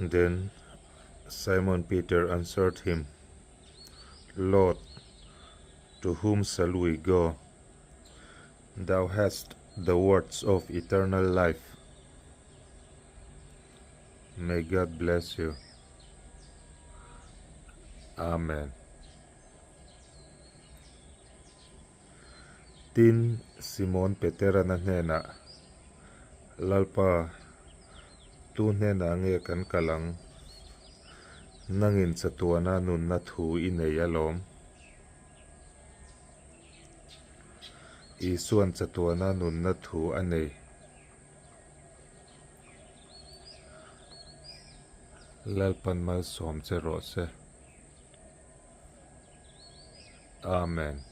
Then Simon Peter answered him, Lord, to whom shall we go? Thou hast the words of eternal life. May God bless you. Amen. Tin, Simon Peteran a hnenah, Lalpa, tu hnenah nge kan kal ang? Nangin chatuana nunna thu i nei alawm. Isuan chatuana nunna thu a nei. Lalpan malsawm che rawh se. Amen.